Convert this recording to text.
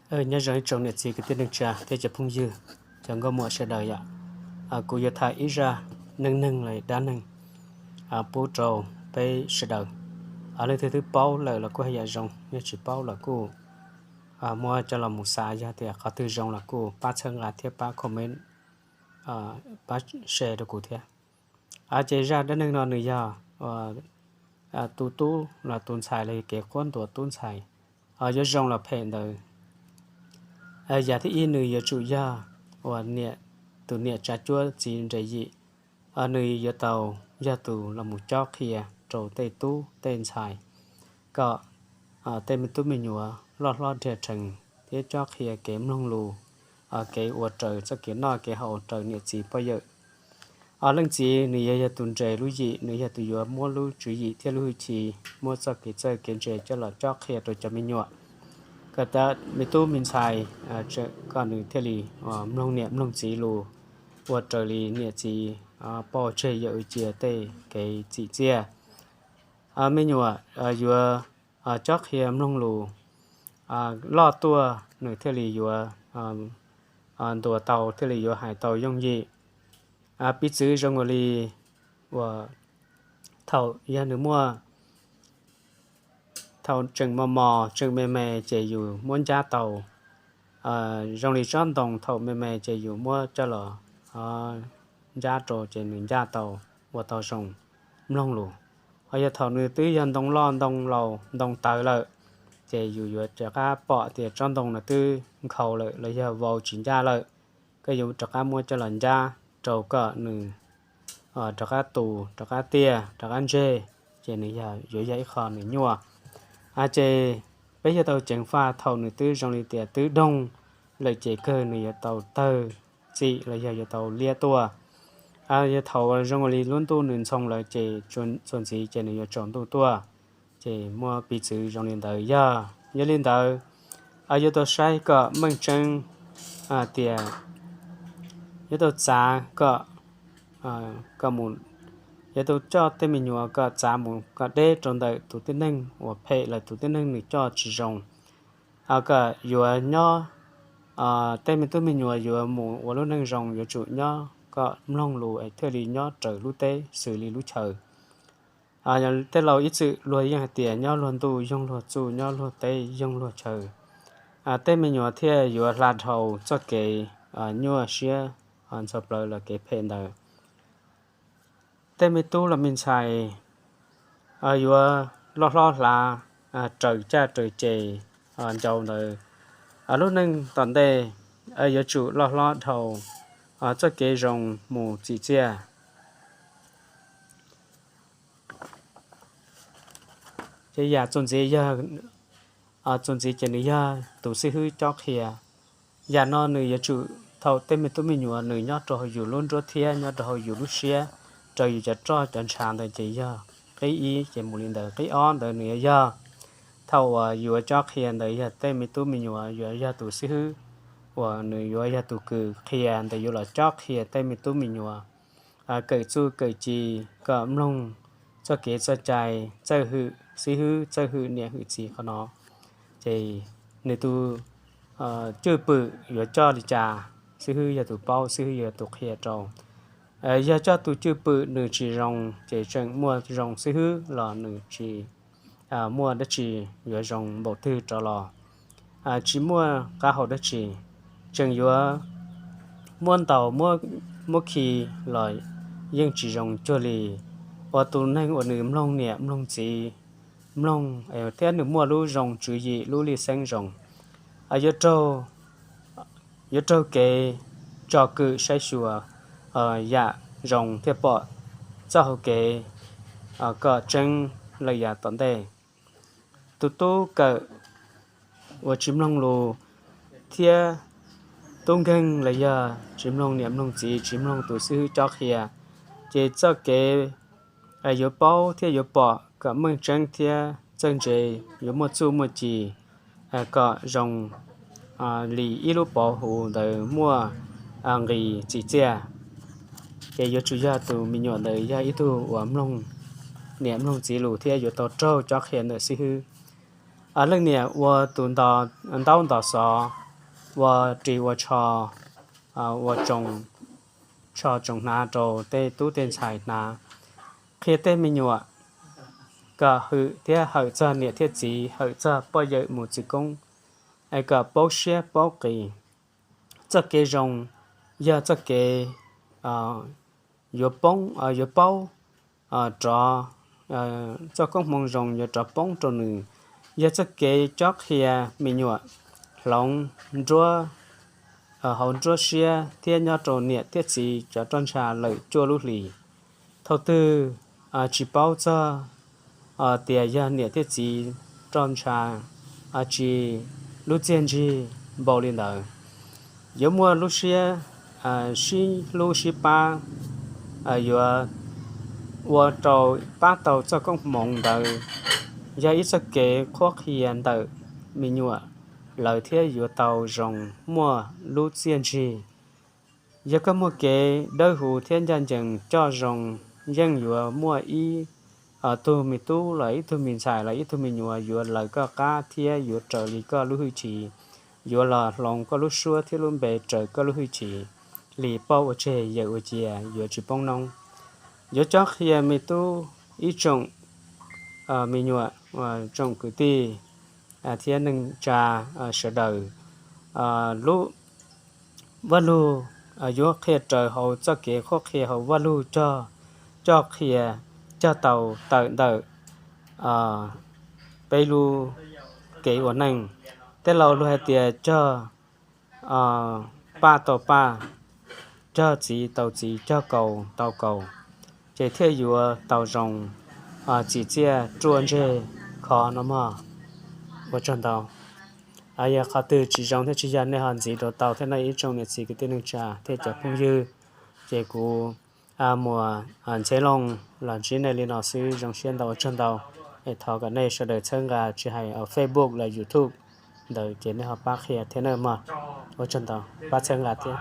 Nyob zoo ib tsoom niam txiv kwv tij neej tsa thiab cov phooj ywg, cov nkauj muam sawv daws yom. Kuv yuav tham ib zaj neej neeg los dab neeg pub rau peb sawv daws. Leej twg twb paub lawm los kuj haj yam zoo, yog tsis paub los kuj muab coj los mus xav, yog tias qhov twg zoo los kuj pab txhawb nqa thiab pab comment, pab share rau kuv thiab. Ces zaj dab neeg no nws yog tus tub los tus ntxhais los yog kev quab ntuas tub ntxhais, yuav zoo los phem ntawd. Yam thib ib nws yuav tsum yog uas tus niam tsa cuab txiv nres yim, nws yuav tau yog tus los mus cob qhia rau tej tub tej ntxhais kom tej me tub me nyuam loj hlob dhia rhees thiab cob qhia kev mloog lus, kev ua raws txoj kev noj kev haus raws niam txiv poj yawm. Leej txiv nws yuav yog tus nres lub yim, nws yog tus yuav muab lub tswv yim thiab lub hwj chim, muab txoj kev txawj kev ntse coj los cob qhia rau cov me nyuam, kom me tub me ntxhais kom nws thiaj li mloog niam mloog txiv lus, ua raws li niam txiv pauj tseg yawm cia tej kev txim txiaj. Me nyuam yuav cob qhia mloog lus loj tuaj nws thiaj li yuav ntuas tau, thiaj li yuav hais tau yooj yim. Piv txwv zoo nkaus li uas thaum yog nws muaj, thaum tseem mos mos tseem me me ces yus muab ncab tau. Zoo li tsob ntoo thaum me me ces yus muab coj los ncab rau ces nws ncaj tau, ua tau zoo mloog lus. Ho yog thaum nws twb yog ntoo loj ntoo laus ntoo tawv lawm, ces yus yuav rov qab pom tias tsob ntoo no twb nkhaus lawm los yog vau tsis ncaj lawm, koj yuav rov qab muab coj los ncab rau kom nws rov qab tus rov qab tiaj rov qab ntseg, ces nws yuav yog ib qho nws nyuaj. Ces peb yog tau ceev faj thaum nws twb zoo li tias twb doog lawm ces kawg nws yuav tau tawg txim los yog yuav tau liab tuaj. Yog thaum zoo li lub ntuj nws ntxhoo lawm ces txuas ntxiv ces nws yuav tsaus ntuj tuaj. Ces muaj piv txwv zoo li ntawd yog, yog li ntawd yuav tau saib kom meej tseeb tias yuav tau txav kom, kom mus, yuav tau coj tej me nyuam kom txav mus kom deb rau ntawm tus tib neeg uas phem los tus tib neeg nws coj tsis zoo. Kom yuav nyob, tej me tub me nyuam yuav mus ua lub neej zoo yuav tsum nyob kom mloog lus es thiaj li nyob raws lub teb xws li lub chaw. Tej laus ib txwm luag yeej hais tias nyob luag ntuj yoog luag txuj, nyob luag teb yoog luag chaw. Tej me nyuam thiaj yuav hla dhau txoj kev nyuaj siab ntxhov plawv los kev phem ntawd. Tej me tub los me ntxhais yuav loj hlob hlav raws caj raws ces ncau ntawd, lub neej tom ntej yuav tsum loj hlob dhau txoj kev zoo mus txim txiaj. Ces yam txuas ntxiv yog, txuas ntxiv ces nws yog tus xib hwb cob qhia. Yam no nws yuav tsum thaum tej me tub me nyuam nws nyob rau hauv yus lub nruab thiab nyob rau hauv yus lub siab, rau yus cov roj cov ntshav ntawd ces yog qib ib ces mus li ntawd. Qib ob ntawd nws yuav yog thaum uas yuav cob qhia ntawd yog tej me tub me nyuam yuav yog tus xib hwb uas nws yuav yog tus kws qhia ntawd yuav los cob qhia tej me tub me nyuam kawm txuj kawm ci kom mloog txoj kev txoj cai, txawj hwm xib hwb txawj hwm niam hwm txiv qhov no. Ces nws tus cwj pwm yuav coj li cas, xib hwb yog tus paub, xib hwb yog tus qhia rau. Yog coj tus cwj pwm nws tsis zoo ces tseem muaj zoo xib hwb los nws tsis muaj dab tsi yuav zoo npaum twg rov los, tsis muaj qab hau dab tsi, tseem yuav muab ntaus muab khi los yeej tsis zoo cuag li uas tus neeg uas nws mloog niam mloog txiv, mloog thiab nws muaj lub zoo tswv yim lub lij xeeb zoo. Yuav raug kev tsom kwm saib xyuas yam zoo thiaj pom txoj hau kev kom tseeb lawm yav tom ntej. Tus tub kawm uas tsis mloog lus thiab tub nkeeg los yog tsis mloog niam mloog txiv, tsis mloog tus xib hwb cob qhia, ces txoj kev yuav paub thiab yuav pom kom meej tseeb thiab txawj ntse, yuav muaj txuj muaj ci kom zoo li ib lub pov huv ntawd muaj nqis txim txiaj. Ces yuav tsum yog tus me nyuam ntawd yog ib tug uas mloog niam mloog txiv lus thiab yuav tau raug cob qhia ntawm xib hwb. leej niam ua tus ntaub ntos xov, ua ris ua tsho, ua tsoos, tsho tsoos hnav rau tej tub tej ntxhais hnav, qhia tej me nyuam kom hwm thiab hawm txog niam thiab txiv, hawm txog poj yawm mus txiv koob, es kom paub siab paub qis. Txoj kev zoo yog txoj kev yuav poob, yuav paub rov, txoj koob hmoov zoo yuav rov poob rau nws. Yog txoj kev cob qhia me nyuam hloov nruab, hauv nruab siab thiab nyob rau niam thiab txiv cov roj ntsha lawm cuaj lub hlis. Thaum twg tsis paub txog tias yog niam thiab txiv roj ntsha, tsis lub txiaj ntsig npaum li ntawd, yuav muaj lub siab sib hlub sib pab, yuav ua rau pab tau txoj koob hmoov ntawd. Yog ib txoj kev qhuab qhia ntawm me nyuam, lawv thiaj yuav tau zoo, muaj lub txiaj ntsig. Yog koj muaj kev dawb huv thiab ncaj ncees coj zoo, yeej yuav muaj ib tug me tub los ib tug me ntxhais los ib tug me nyuam yuav lawv koj qab thiab yuav raws li koj lub hwj chim, yuav los hloov koj lub suab thiab lub npe raws koj lub hwj chim. Hlis pauj ua tseg yawm ua cia yuav tsis poob noob. Yuav cob qhia me tub, ib tsoom me nyuam, tsoom kwv tij thiab neej tsa sawv daws, lub Vaj Lug yuav qhia raws hauv txoj kev qhuab qhia hauv Vaj Lug cog, cog qhia, cog tau tawm ntawm peb lub kev ua neej. Tej laus luag hais tias cog paj tau paj, cog txiv tau txiv, cog kaus tau kaus, ces thiaj yuav tau zoo, tsim txiaj ruaj ntseg khov no mog. Ua tsaug ntau. Yog qhov twg tsis zoo thiab tsis yog nej ho ntxiv rau tau thiab nawb ib tsoom niam txiv kwv tij neej tsa thiab cov phooj ywg. Ces kuv Muas Ntxhiab Looj los ntsib nej li no xwb, zoo siab ntau, ua tsaug ntau. Es thov kom nej sawv daws txhawb nqa tsis hais Facebook los YouTube ntawd ces nej ho pab qhia thiab nawb mog. Ua tsaug ntau, pab txhawb nqa thiab.